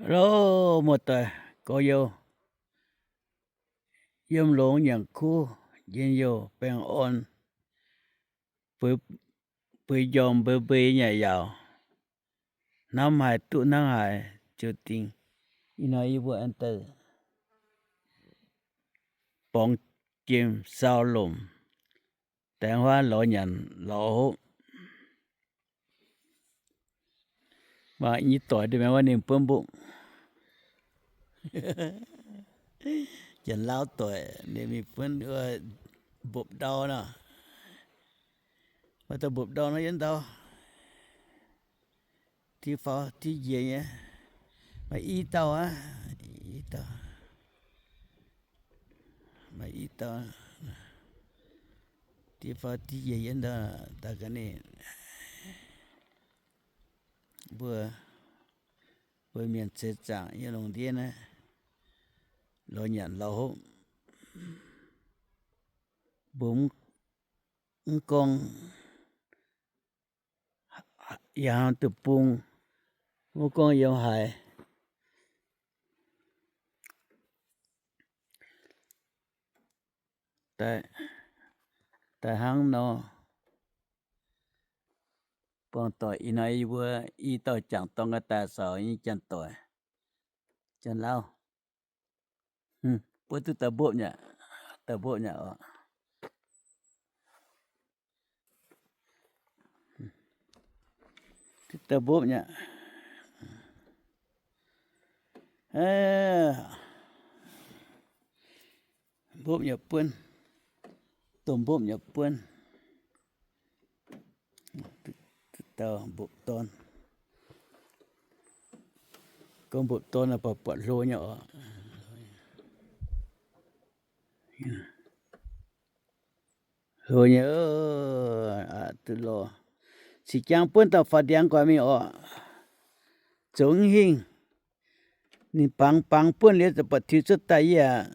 Lo, muoz-doic gorx-youz, yiem longx nyanc kuv, njien-youh baengh orn, buix njormh mbei mbei nyei yaauc, hnamv haiz duqv hnangv haaix ziouc dingh. Ih hnoi yie mbuo aengx daaih borngz jiem sau lomc, daengx huaav lorz nyanc lorz hopv. Mangc nyei doic ndie maengx wuov ninh buonv mbopv. Janx-Lauv doic ninh mingh buonv mbopv ndau nor. Maaih dauh mbopv ndau nor yiem ndau. Tiuv faaux tiuv njiec nyei. Maaih i dauh aqv, i dauh. Maaih i dauh. Tiuv faaux tiuv njiec yiem ndau daaih ga'naaiv. Mbuo, mbuo mienh seix zaangc yiem lungh ndiev naaiv lorz nyanc lorz hopv. Mbuo mv gorngv yangh duqv bung, mv gorngv yiem haaix. Daaih, daaih hnangv nor, buangh doic ih hnoi yie mbuo i dauh jangc dorng ga'daaih caux nyei janx-doic, Janx-Lauv. Buov duqv dauh mbopv nyei, dauh mbopv nyei oc. Duqv dauh mbopv nyei. Mbopv nyei buonv, domh mbopv nyei buonv. Duqv dauh mbopv dorn. Gorngv mbopv dorn naaiv buatc buatc hlo nyei oc. Hlo nyei, duqv lorh. Cingx jangx buonv dauh faaux ndiangx guaax mingh oc. Zoux mv hingh. Ninh bangx bangx buonv liuz ziouc buatc tiux cuotv daaih yie aac.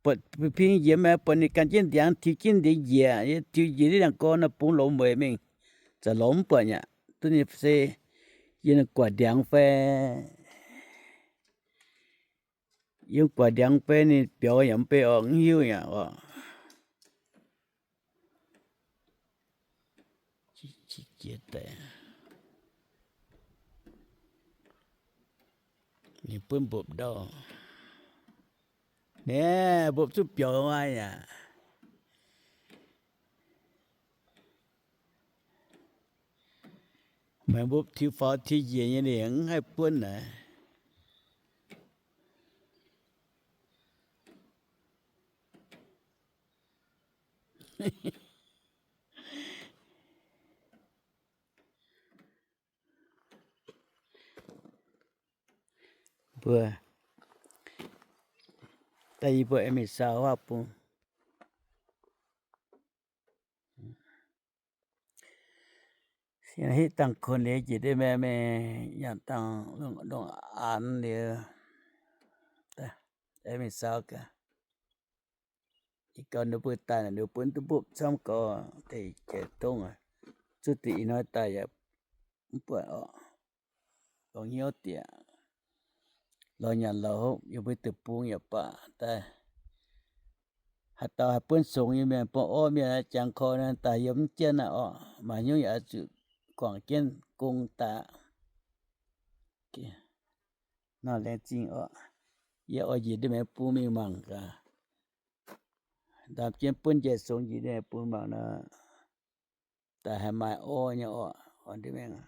Buatc ping njiec maah, buatc ninh gan jienv ndiangx tiux jienv ndiangx njiec, tiux njiec liuz ndiangx gorn naaiv bungx lorz mueic mingh, za'gengh lorz mv buatc aqv. Duqv ninh se yie ninh guaax ndiangx fai, yie guaax ndiangx fai ninh biaux yaac mv bei oc, mv hiuv yaac oc. Ninh buonv mbopv ndau. Naaiv mbopv zuqc biaux maaih yaac. Maaih mbopv tiux faaux tiux njiec nyei ninh mv haih buonv naaic. Mbuo daaih yie mbuo aengx mingh saau huaav bung. Hitv dangh kuon liuz njiec ndiev maengx mingh nyanc dangh lungh aanx liuz, aengx mingh saau gaax. Ih gau ninh mbuo daaih naaic ninh mbuo buonv duqv mbopv camv gau, deix jiex dongh, zuov deix ih hnoi daaih yaac mv buatc oc. Lorz hnyouv diex, lorz nyanc lorz hopv, yie mbuo deic-bung yaac baac daaih. Haaix dauh haih buonv songx nyei mienh, buonv orv mienh, jangx korv naaiv daaih yiem mv jienv naaiv orqc, maaih hnyouv yaac oix zuqc guangc jienv gong daaih. Nor laengz zingh orqc. Yie oix njiec ndiev maengx bung mingh mangc gaax. Ndaam jienv buonv njiec songx njiec ndiev maengx bung mangc nor, daaih haih maaih orv nyei orqc. Ndiev maengx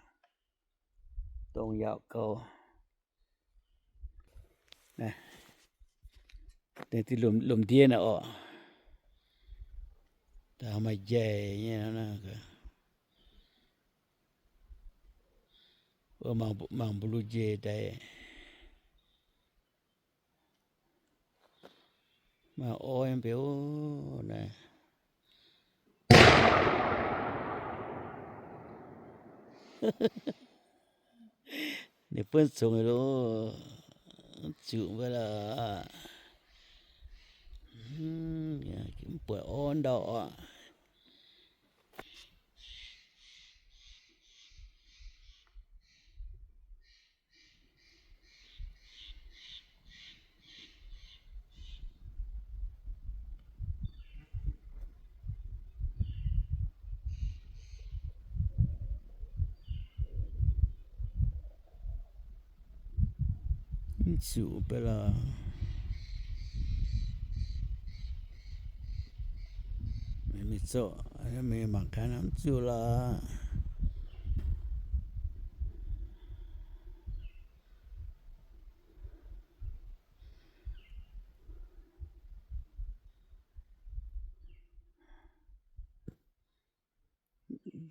dongh yaauc gau. Deix lomh ndiev naaic orqc, daaih maaih njaih nyei. Mangc mbu'luz njiec daaih. Maaih orv nyei mbuo naaiv. Ninh buonv congx loh, zuqc mbuo lorqc. Mv buatc orv ndau orqc. Mv zuqc beiv lorqc. Mingh zorqv, mingh mangc gaax mv zuqc lorqc.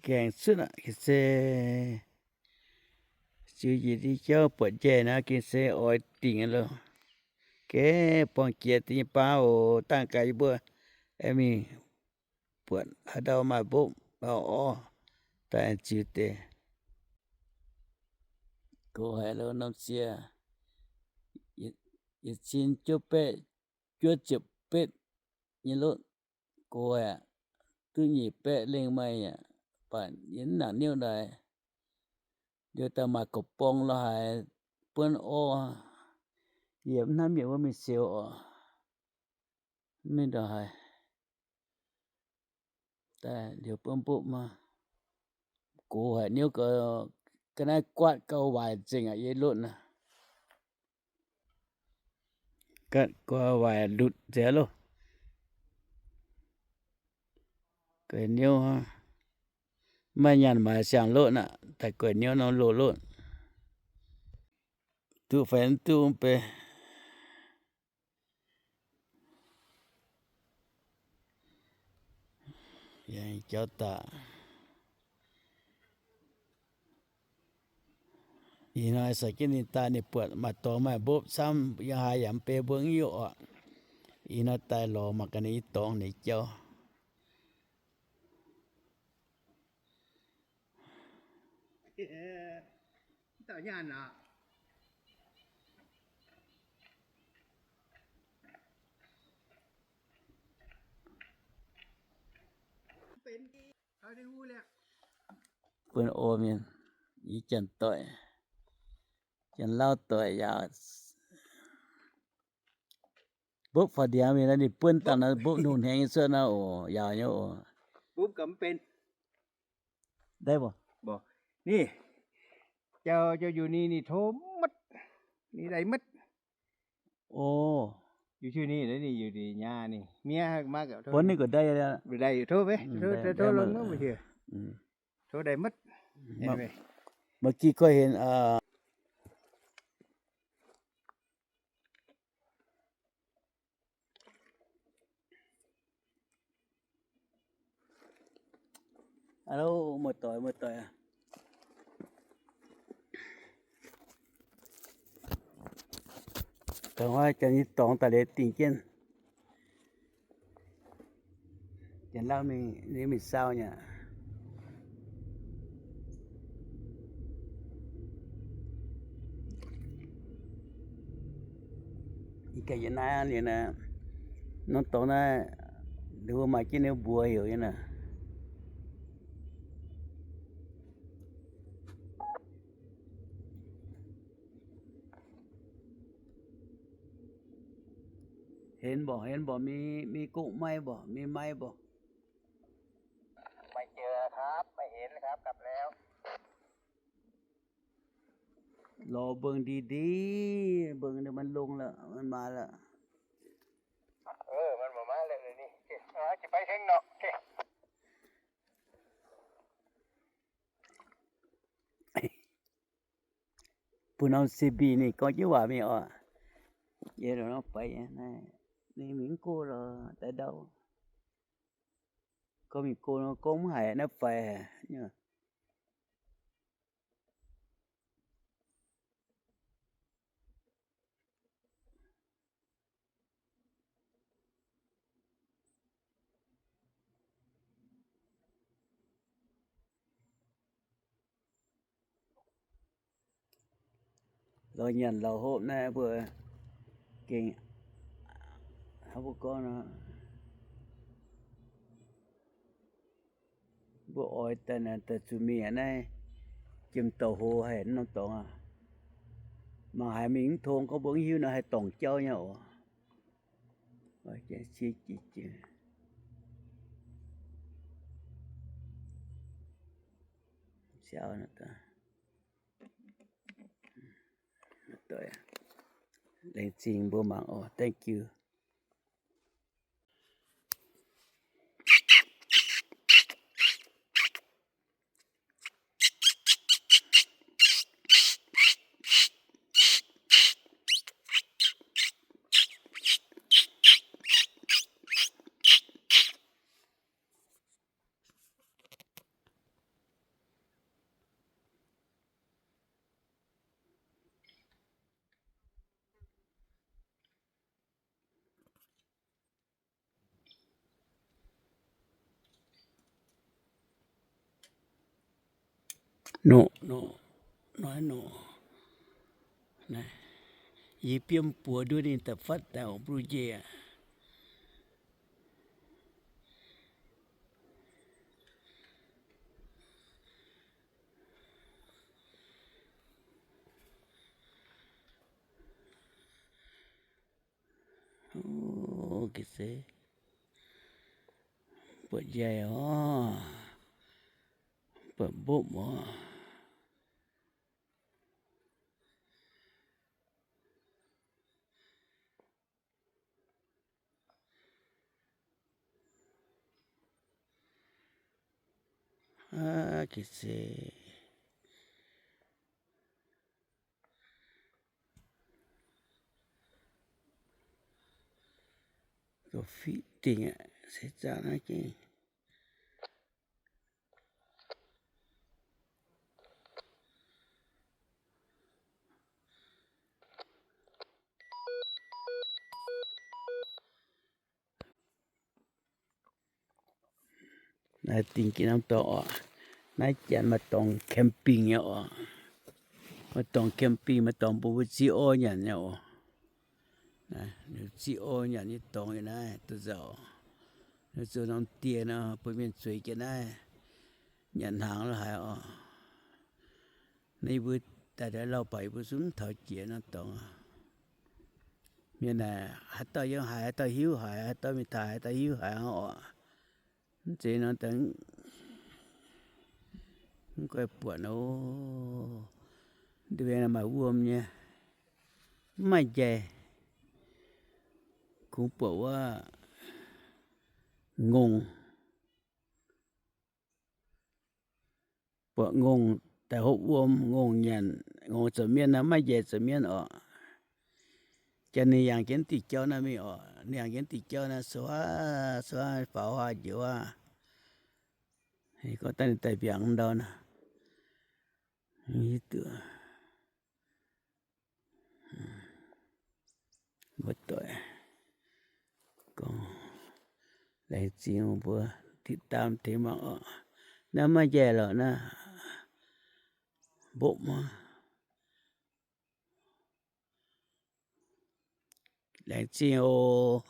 Gaengh cuotv aqv, gengh se ziux njiec diuh jauv buatc njaih nor, gengh se oix dingc loh. Gengh buangh jiex deix nyei baav oc, dangh gaax yie mbuo aengx mingh buatc haaix ndau maaih mbopv orv, daaih ziux deix. Gox haic loh, norm sieqv, yietc cin juov baeqv juov ziepc betv nyei lotv. Gox haic, duqv nyic baeqv lengh maaih aqv, baac yie mv nangc niouv ndaaih. Liuz daaih maaih gorqv-borng lorz haaix buonv orv, yie mv hnamv mienh wuov mingh siou oc. Mv mingh ndongc haaix. Daaih liuz buonv mbopv maah. Gox haic, niouv ga'naaiv guaatv gauh waaic nzengc aqv, yie lotv naaiv. Guaatv gauh waaic ndutc nzengc loh. Guaix niouv, mv maaih nyaanh maaiz siang-lotv aqv, daaih guaix niouv norm loz-lotv. Duqv fai mv duqv mv bei. Jauv daaih. Ih hnoi saax jienv ninh daaih, ninh buatc maaih dorngx maaih mbopv camv, yiem haaix yaac mv bei, mbuo mv hiuv oc. Ih hnoi daaih lorz mangc gaax ninh nyei dorngx ninh jauv. Buonv orv mienh, yie Janx-doic, Janx-Lauv doic yaac mbopv faaux ndiangx mingh nor, ninh buonv dangh nor mbopv nungh hnengx cuotv nor oc, yaauc nyei oc. Mbopv gaax mv benx. Daiv mbuo, ninh jauv, jauv njuov ninh, ninh tov mutv, ninh daaih mutv. Ov, ninh, ninh, ninh, ninh, ninh, miev, buonv ninh ga'ndaiv, ndaiv tov, tov longx mv hieh, tov daaih mutv. Maiv gih koi henx. Alo, muoz-doic, muoz-doic aac. Dongh wuov janx nyei dorngx daaih liuz dingh jienv. Janx-Lauv mingh, mingh saau nyei aqv. Ih ganh yie naaiv liuz naaiv, norm dorngx naaiv, ninh mbuo maaih jienv ninh mbuo mbuox heuc nyei naaic. Henx mborqc, henx mborqc, mingh, mingh gong maiv mborqc, mingh maiv mborqc. ไม่เจอครับ ไม่เห็นครับ กลับแล้ว Lorz mbong ndie ndie, mbong ninh mbuo longx lorqc, mbuo maaiz lorqc. เออ มันบ่มาแล้ว เดี๋ยวนี้ เออ จะไปเชิงนอก โอเค Bun norm C B ninh gorngv jienv waac mingh oc. Yie lorz norm faix naaiv, ninh mingh mv go lorqc, daaih ndau. Gorngv mingh go nor gorngv mv haiz naaiv faix haic. Lorz nyanc lorz hopv naaiv mbuo gengh hnangv mbuo gorngv nor, mbuo oix daaih naaic daaih zuqc mingh aqv naaiv, jiem douc hoz haic norm dorngx aqv. Mangc haaix mingh mv tong gorngv mbuo mv hiuv nor haih dorngc jauv nyei oc. Laengz zingh mbuo mangc oc. Thank you. Nor, nor, nor, nor. Yie biomv buoz nduov ninh da'fatv daaih oc, mbuo njiec aqv. Ga'se, buatc njaih oc, buatc mbopv oc. Aav, ga'se, ga'fiqv dingh aqv, se zaangc naaiv gengh. Naaiv dingh gin norm dorngx oc. Naaiv janx maaih dorngx camping nyei oc. Maaih dorngx camping, maaih dorngx mbuo mbuo ziqv orv nyanc nyei oc. Ziqv orv nyanc nyei dorngx yiem naaiv duqv nzauh. Zuqc norm dieh nor bun mienh zueiz jienv naaiv nyanc hnaangx lo haaix oc. Naaiv yie mbuo daaih lauh baac yie mbuo zungv mv taux jiex norm dorngx. Mienh naaic haaix dauh yiem haaix, haaix dauh hiuv haaix, haaix dauh mingh taux haaix dauh hiuv haaix oc. Mv zeiz nor daaih mv guaix buatc nor, ndeic-beng maaih wuom nyei, mv maaih njaih. Kungx buatc wuov ngongh, buatc ngongh daaih hopv wuom, ngongh nyanc, ngongh zoux mienv naaiv, maiv njaih zoux mienv oc. Janx ninh yangh jienv diuh jauv naaiv mingh oc, ninh yangh jienv diuh jauv naaiv suav suav faaux huaav njoux aqv. Gorngv daaih ninh daaih mbiaangc ndau naaiv. Mbuo doic gorngv laengz zingh mbuo ติดตาม tengx mangc oc. Naaiv maiv njaih lorqc naaiv, mbopv aqv. Laengz zingh oc.